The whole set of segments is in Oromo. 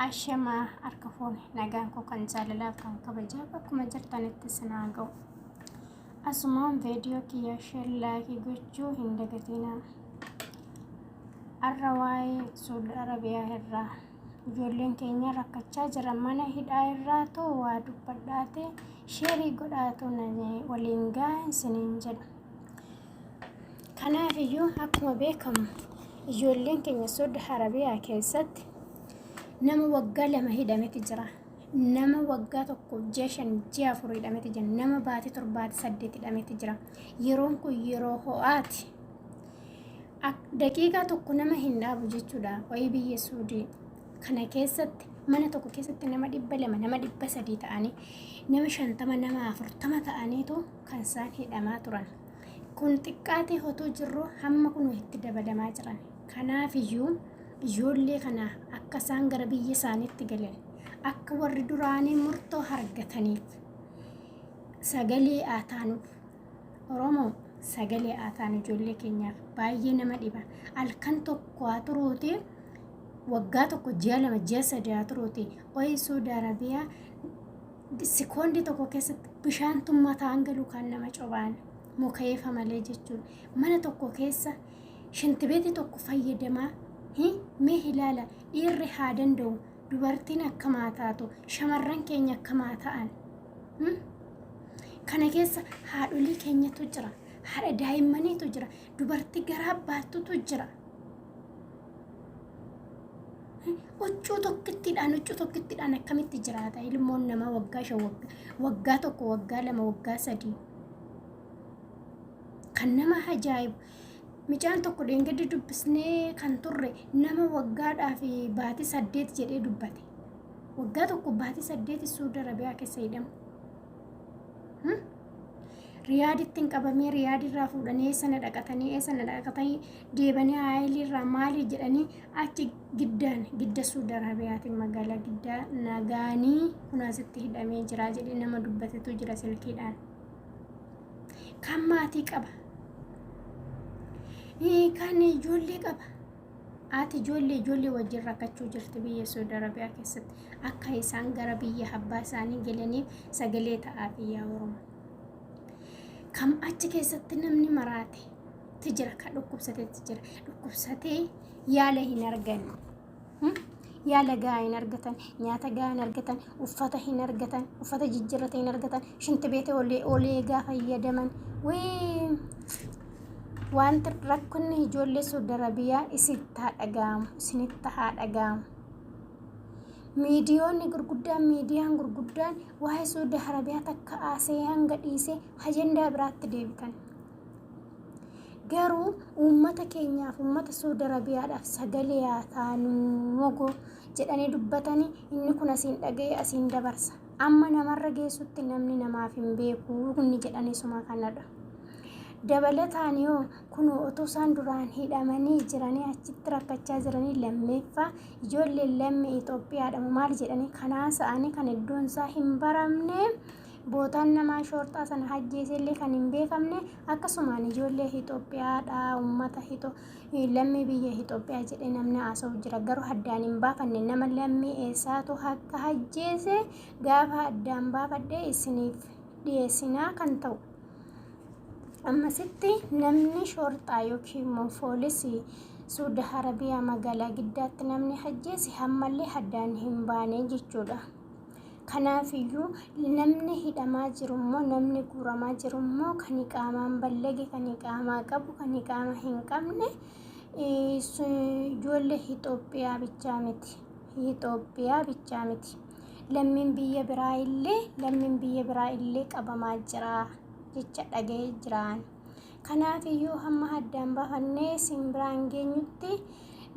Ashamaa harka fuune nagaan koo kan jaalalaaf kan kabajaa bakkuma jirtanitti isin haa ga'u. Asumaan viidiyoo kiyya sheer laayikii gochuu hin dagatinaa. Har'a waa'ee Suudi Arabiyaa irraa ijoolleen keenya rakkachaa jiran mana hidhaa irraatu waa dubbadhaate sheerii godhaatu na waliin ga'a isiniin jedha. Kanaaf iyyuu akkuma beekamu ijoolleen keenya Suudi Arabiyaa keessatti nama waggaa 2 hidhametu jira. Nama waggaa 1 ji'a 5 ji'a 4 hidhametu jira. Nama baatii 7 baatii 8 hidhametu jira. Yeroon kun yeroo ho'aati. Daqiiqaa tokko nama hin dhaabu jechuudha. Wayii biyya Suudii kana keessatti mana tokko keessatti nama 200 nama 300 ta'anii nama 50 nama 40 ta'aniitu kan isaan hidhamaa turan. Kun xiqqaatee hotuu jirru hamma kun itti dabalamaa jiran. Kanaaf iyyuu ijoollee kana akka isaan gara biyya isaaniitti galan akka warri duraanii murtoo argataniif sagalee haa taanuuf. Oromoo sagalee haa taanu ijoollee keenyaaf baay'ee nama dhiba. Halkan tokko haa turuuti waggaa tokko ji'a 2 ji'a 3 haa turuuti. Oyi Suudi Arabiyaa sikoondii tokko keessatti bishaantu mataan galu kan nama cobaan mukeefa malee jechuudha. Mana tokko keessa shintibeetii tokko fayyadamaa mee ilaala dhiirri haa danda'u dubartiin akkamaa taatu shamarran keenya akkamaa ta'an. Kana keessa haadholii keenyatu jira haadha daa'immaniitu jira dubartii garaa baattutu jira. Huccuu tokkittiidhaan huccuu tokkittiidhaan akkamitti jiraata ilmoon namaa waggaa 5 waggaa 1 waggaa 2 waggaa 3 kan nama ajaa'ibu mucaan tokko dheengaddi dubbisnee kan turre nama waggaadhaa fi baatii 8 jedhee dubbate waggaa 1 baatii 8 Suudi Arabiyaa keessa hidhamu. Riyaaditti hin qabamee Riyaad irraa fuudhanii eessa na dhaqatanii eessa na dhaqatanii deebanii haayilii irraa maali jedhanii achi giddaan gidda Suudi Arabiyaatiin magaalaa giddaa nagaanii kun asitti hidhamee jira jedhee nama dubbatetu jira silkiidhaan. Kan maatii qaba. Kan ijoollee qaba. Haati ijoollee ijoollee wajjin rakkachuu jirti biyya Suudi Arabiyaa keessatti. Akka isaan gara biyya abbaa isaanii galaniif sagalee ta'aafi yaa Oromoo. Kam achi keessatti namni maraate ti jira kan dhukkubsatetti jira. Dhukkubsatee yaala hin arganne. Yaala gahaa hin argatan, nyaata gahaa hin argatan, uffata hin argatan, uffata jijjiirrata hin argatan, shintibeeta olee olee egaa fayyadaman. Wii wanti rakkinni ijoollee Suudi Arabiyaa isitti haa dhaga'amu, isinitti haa dhaga'amu. Miidiyoonni gurguddaan miidiyaan gurguddaan waa'ee Suudi Arabiyaa takka haasa'ee hanga dhiisee ajandaa biraatti deebitan. Garuu uummata keenyaaf uummata Suudi Arabiyaadhaaf sagalee haa taanu mogoo jedhanii dubbatanii inni kun asiin dhaga'ee asiin dabarsa. Amma namarra geessutti namni namaaf hin beeku inni jedhanii suma kanadha. Dabalataan yoo kun otoo isaan duraan hidhamanii jiranii achitti rakkachaa jiranii lammeeffaa ijoolleen lammii Itoophiyaadha maal jedhanii kanaa sa'anii kan iddoon isaa hin baramne bootaan namaa shoorxaa sana hajjeesellee kan hin beekamne akkasumaan ijoollee Itoophiyaadha uummata lammii biyya Itoophiyaa jedhee namni haasa'u jira garuu addaan hin baafanne nama lammii eessaatu akka hajjeese gaafa addaan baafadhe isiniif dhiyeessinaa kan ta'u. Ammasitti namni shoorxaa yookiin immoo foolisii Suudi Arabiyaa magaalaa Giddaatti namni hajjeese ammallee addaan hin baane jechuudha. Kanaafiyyuu namni hidhamaa jiru immoo namni guuramaa jiru immoo kan qaamaan ballage kan qaamaa qabu kan qaama hin qabne ijoollee Itoophiyaa bichaa miti. Itoophiyaa bichaa miti. Lammiin biyya biraa illee lammiin biyya biraa illee qabamaa jira jecha dhaga'ee jiraan. Kanaafiyyuu hamma addaan baafannee isin biraan geenyutti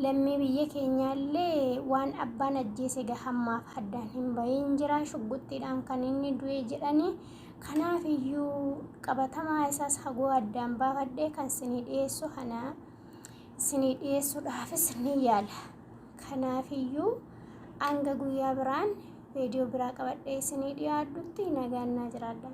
lammii biyya keenyaallee waan abbaan ajjeese egaa hammaaf addaan hin bahin jira shugguxxiidhaan kan inni du'e jedhanii kanaafiyyuu qabatamaa isaas hagoo addaan baafadhee kan isinii dhiyeessu kana isinii dhiyeessuudhaafis ni yaala. Kanaafiyyuu hanga guyyaa biraan viidiyoo biraa qabadhee isinii dhiyaadhutti nagaan naa jiraadha.